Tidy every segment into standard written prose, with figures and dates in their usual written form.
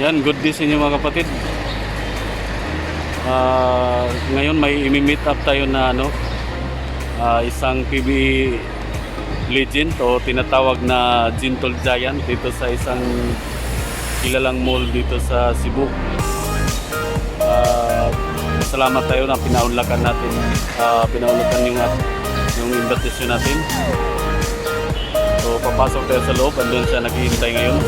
Yan, good day sa inyo, mga kapatid. Ngayon may imi-meet up tayo na ano, isang PBA legend o tinatawag na Gentle Giant dito sa isang kilalang mall dito sa Cebu. Salamat tayo na pinaunlakan natin, pinaunlakan yung invitation natin. So papasok tayo sa loob, andun siya naghihintay ngayon.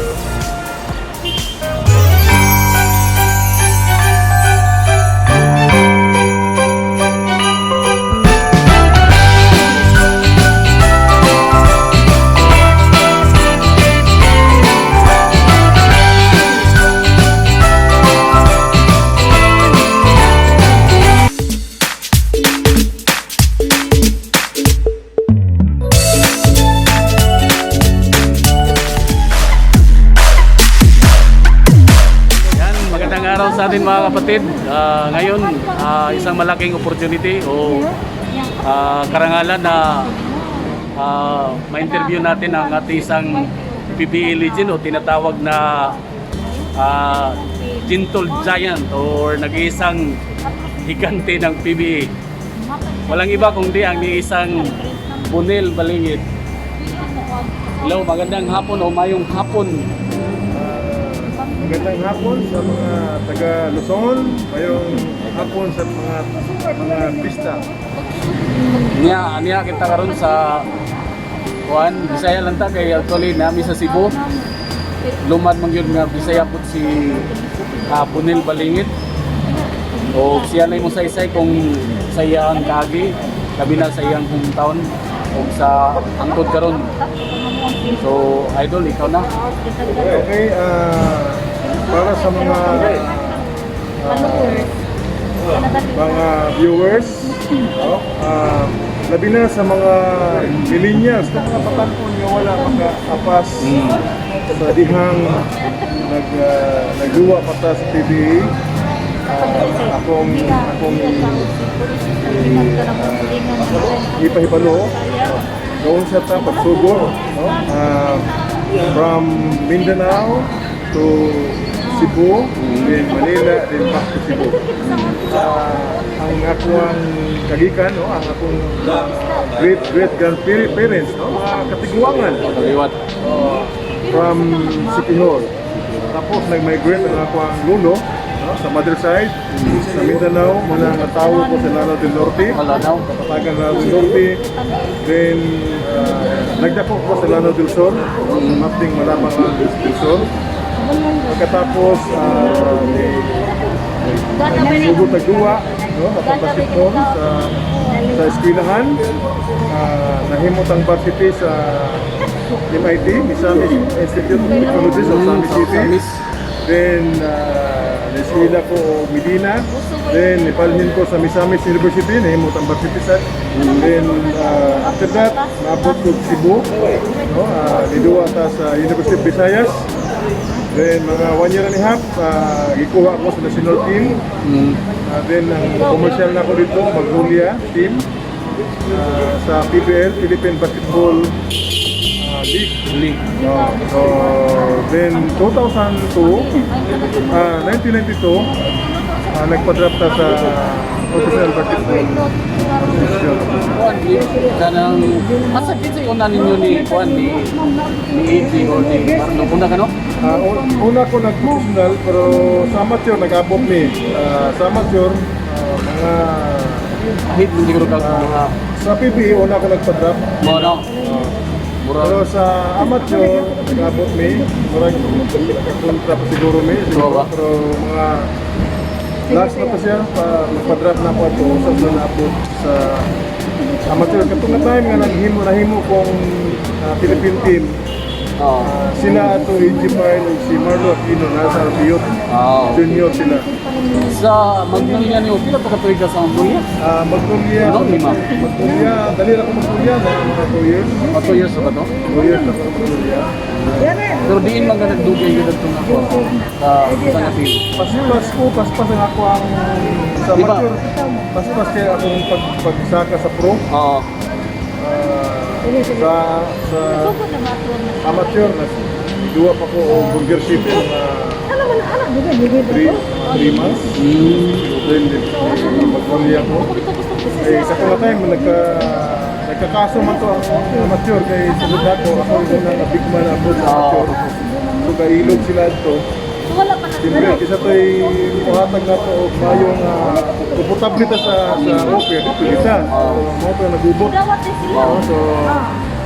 Yan, magandang araw sa atin, mga kapatid. Ngayon, isang malaking opportunity o karangalan na ma-interview natin ang ating isang PBA legend o tinatawag na Gentle Giant or nag-iisang higante ng PBA. Walang iba kundi ang isang Bonel Balingit. Hello, magandang hapon o mayong hapon. Magandang hapon sa mga taga Luzon, mayroong hapon sa mga pista. Niya, niya kita karon sa kuan, Bisaya lang ta kay actually nami sa Cebu. Lumad man gyud nga Bisaya pud si Punil Balingit. O siya na mo saysay kung sa iyang kaagi, labi na sa iyang hometown o sa hangtod karon. So, idol, ikaw na. Okay, para sa mga viewers, no? Labi na sa mga millennials, na mga patakon nga wala makaapas sa dihang nagduwa pa ta sa PBA. Akong ipahibalo doon sa ta pagsugod, no? From Mindanao to Cebu, then Manila, then back to Cebu. Ang akuang kagikan, no, ang akong great great grandparents, no, mga katiguangan Kaliwat. From Siquijor. Tapos nag-migrate ang akuang lulo, no, sa mother side sa Mindanao, muna natawo ko sa Lanao del Norte. Wala daw. Kapatagan Lanao del Norte. Then, nagdako ko sa Lanao del Sur, no, sa Mapding Malabang, Lanao del Sur. Pagkatapos, sugo tagduwa, no, atong basketball sa eskwelahan. Nahimot ang varsity sa MIT, Misamis Institute of Technology sa Ozamis City. Ozamis. Then, neskwela ko og Medina. Then, nipalhin ko sa Misamis University, nahimot ang varsity sa. Then, after that, naabot ko Cebu. No, niduwa ta sa University of Visayas. Then, mga one year and a half, gikuha ko sa national team. Then, ang commercial na ako dito, Magnolia team. Sa PBL, Philippine Basketball League. League. No. So, then 2002, 1992, nagpa-draft ta sa Professional Basketball Association. Kuan, kanang masakit sa una ninyo ni kuan ni AJ or ni Marlo una ka, no? Una ko nag-professional pero sa amateur nag-abot mi. Sa amateur, mga Hit mo siguro kag mga sa PBA una ko nagpa-draft. mo, no. Mura Pero sa amateur nag-abot mi. Murag kontra pa siguro mi. Oo ba? Pero mga last na pa siya, nagpa-draft na ako ato, usap na naabot sa amateur. Katong na time nga naghimo nahimo kong Philippine team, Oo. Sila ato AJ Pyle ug si Marlo Aquino nasa youth, Oo. junior sila. Sa Magnolia niyo, pila pa ka tuig ka sa Magnolia? Magnolia, Ano, lima? Magnolia, dali ra ko Magnolia, mga 2 years. Mga 2 years ba to? 2 years na ko Magnolia. Pero diin man ka nagdugay gyud adto nga kuan sa sa nga team. Paspas ko, paspas ang ako ang sa Di ba? amateur. Paspas kay akong pagsaka sa pro. Oo. Sa amateur na duwa pa ko og burger ship mga 3 months. Then, magpamilya ko. Eh, sa nga time, nagkakaso man to ang amateur kay sugod nako, ako yung na big man abot sa amateur. So, kailog sila to. Siyempre, kisa to'y muhatag na to og mayong komportable ta sa open, dito kita. So, mo to nagubot. Oo, so,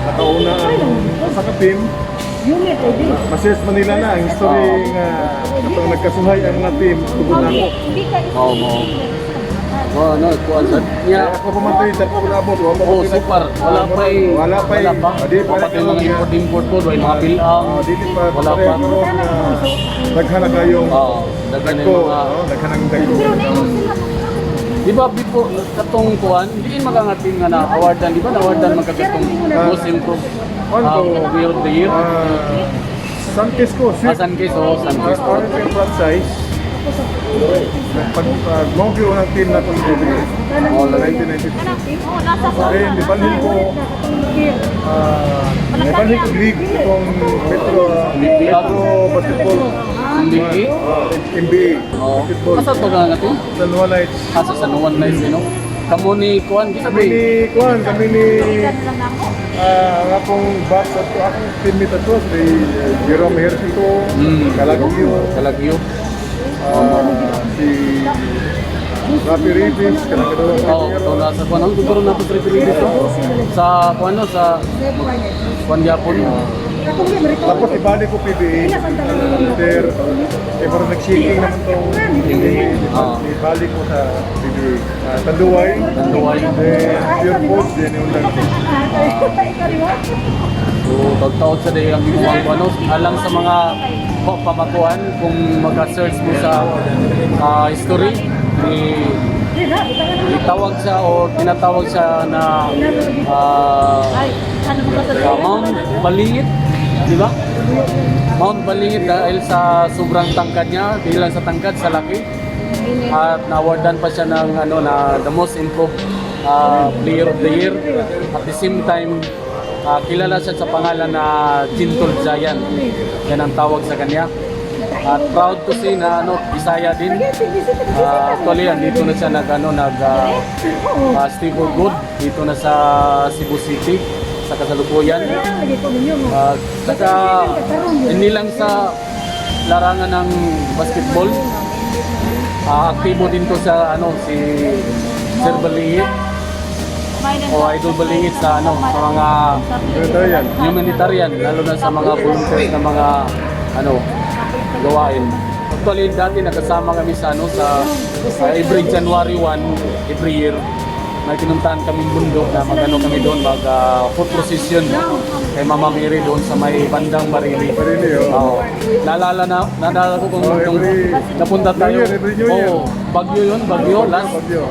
nakauna ang usa ka team. Masis Manila na ang history nga katong nagkasuhay ang mga team tungod nako. Oo mo. Oh, no, kuan sa Kaya niya. ako pa man to'y dako nabot, wa pa Oh, super. Wala pa eh. Wala pa eh. Wala pa. Ah, di pa Wala pa yung mga import-import ko, may mga pilang. Ah, dili pa Wala pareho pa. karon nga daghan na kayong Oo, daghan na dagko, yung mga. oh, daghan ang dagko. Di ba before katong kuan, hindi makangatin nga na awardan, di ba na-awardan magkakatong most improved Kuan ko. player of the year? Ah, Sunkist ko, Ah, sweet. Sunkist, oh, Sunkist. RFM franchise. Pag mo gyud unang team na sa PBA. Oh, 1992. Then nibalhin ko league itong Metro Metro Basketball. NBA? NBA Oo. Basketball. Asa to ka nga to? San Juan Knights. Asa sa San Juan Knights, you know? Kamo ni kuan, di Kami sabi. ni Kuan, kami ni ang akong batch at akong teammate ato si Jerome Hercito, Calagio, Kalagyo. Si Rafi Ribis, kanang kadawang Oo, oh, na sa kuan. Ang tugturo na to sa referee dito. Sa kuan no, sa kuan gyapon. Tapos ibalik ko PBA. After, eh, parang nag-shaking naman tong PBA. Ibalik ko sa PBA. Tanduay. Tanduay. Then, Pure Food, then yung lang. So, tagtaod sa dahil ang gibuang kuan no, alang sa mga pamakuan kung maka-search mo sa history ni itawag siya o tinatawag siya na Mount Balingit, di ba? Mount Balingit dahil sa sobrang tangkad niya, di lang sa tangkad, sa laki. At na-awardan pa siya ng ano na the most improved player of the year. At the same time, kilala siya sa pangalan na Gentle Giant. Yan ang tawag sa kanya. At proud to say na ano, Bisaya din. Actually, andito na siya nag ano, nag stay for good dito na sa Cebu City sa kasalukuyan. Saka hindi lang sa larangan ng basketball, aktibo din to sa ano si Sir Balingit o Idol Balingit sa ano sa mga Humanitarian. humanitarian, lalo na sa mga volunteers na mga ano gawain. Actually, dati nakasama kami sa ano sa every January 1 every year may pinuntahan kaming bundok na magano kami doon mag foot procession kay Mama Mary doon sa may bandang Barili. Barili, oh. Oo. Naalala ko kung Oh, nung napunta New tayo. Year, every New Year. Oo, Bagyo yun, Bagyo last. Bagyo.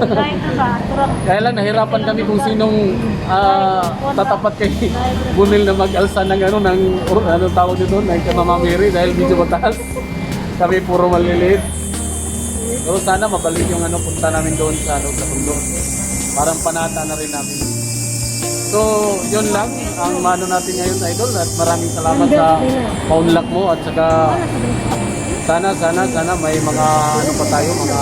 Kaya lang nahirapan kami kung sinong tatapat kay Bunil na mag-alsa ng ano ng or, ano tawag dito ng kay Mama Mary dahil medyo mataas. Kami puro maliliit. Pero sana mabalik yung ano punta namin doon sa ano sa bundok. Parang panata na rin namin. So, yun lang ang mano natin ngayon, Idol, at maraming salamat sa paunlak mo at saka sana sana sana may mga ano pa tayo, mga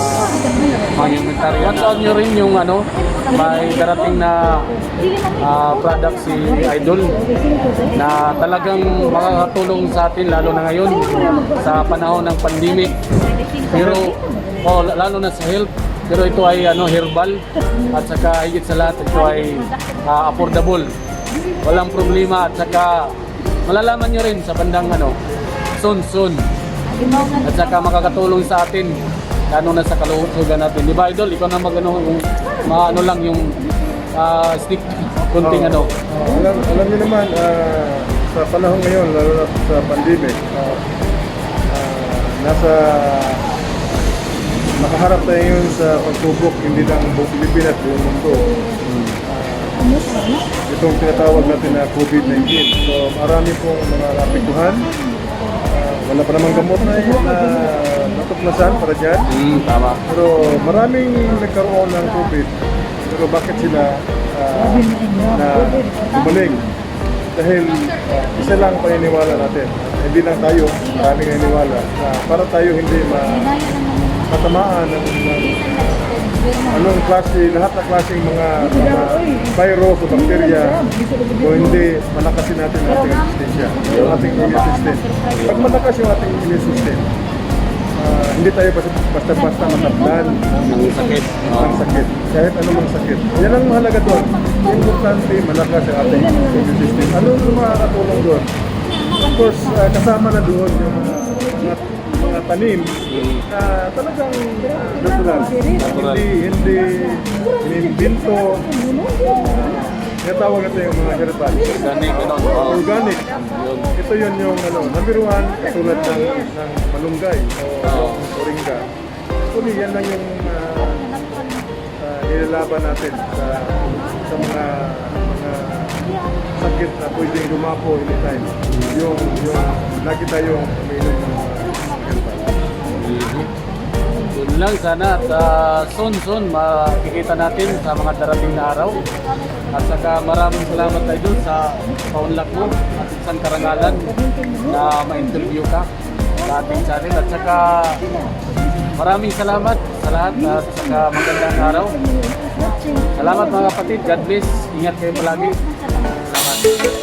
humanitarian. Watch out nyo rin yung ano, may darating na product si Idol na talagang makakatulong sa atin lalo na ngayon sa panahon ng pandemic. Pero oh, lalo na sa health. Pero ito ay ano herbal at saka higit sa lahat ito ay affordable. Walang problema at saka malalaman nyo rin sa bandang ano soon soon. At saka makakatulong sa atin lalo na sa kalusugan natin. Di ba, Idol? Ikaw na mag-ano, yung maano lang yung stick kunting ano. Alam niyo naman, sa panahon ngayon, lalo na sa pandemic, nasa nakaharap tayo ngayon sa pagsubok, hindi lang buong Pilipinas, buong mundo. Itong tinatawag natin na COVID-19. So marami pong mga naapektuhan. Wala pa namang gamot na natuklasan para dyan. Tama. Pero maraming nagkaroon ng COVID. Pero bakit sila na gumaling? Dahil isa lang ang paniniwala natin. hindi lang tayo, maraming naniniwala na para tayo hindi matamaan ng anong klase, lahat na klaseng mga virus o bakterya, kung hindi malakasin natin ang ating resistensya, yung ating immune system. Pag malakas yung ating immune system, hindi tayo basta-basta matablan Ng sakit. ng sakit, kahit anumang sakit. Yan ang mahalaga doon. Importante, malakas ang ating immune system. Anong makakatulong doon? Of course, kasama na doon yung mga tanim na talagang natural. Natural. Hindi iniimbento. Tinatawag natin yung mga herbal. Organic, ano? Oo. Organic. Yun. Ito yun yung ano, number one, katulad ng malunggay o moringa. Actually, yan lang yung nilalaban natin sa mga sakit na pwedeng lumapo anytime. Yung lagi tayong umiinom ng mga herbal. Yun lang sana at soon soon makikita natin sa mga darating na araw. At saka maraming salamat tayo dun sa paunlak mo at isang karangalan na ma-interview ka sa ating channel. At saka maraming salamat sa lahat at saka magandang araw. Salamat, mga kapatid. God bless. Ingat kayo palagi. Salamat.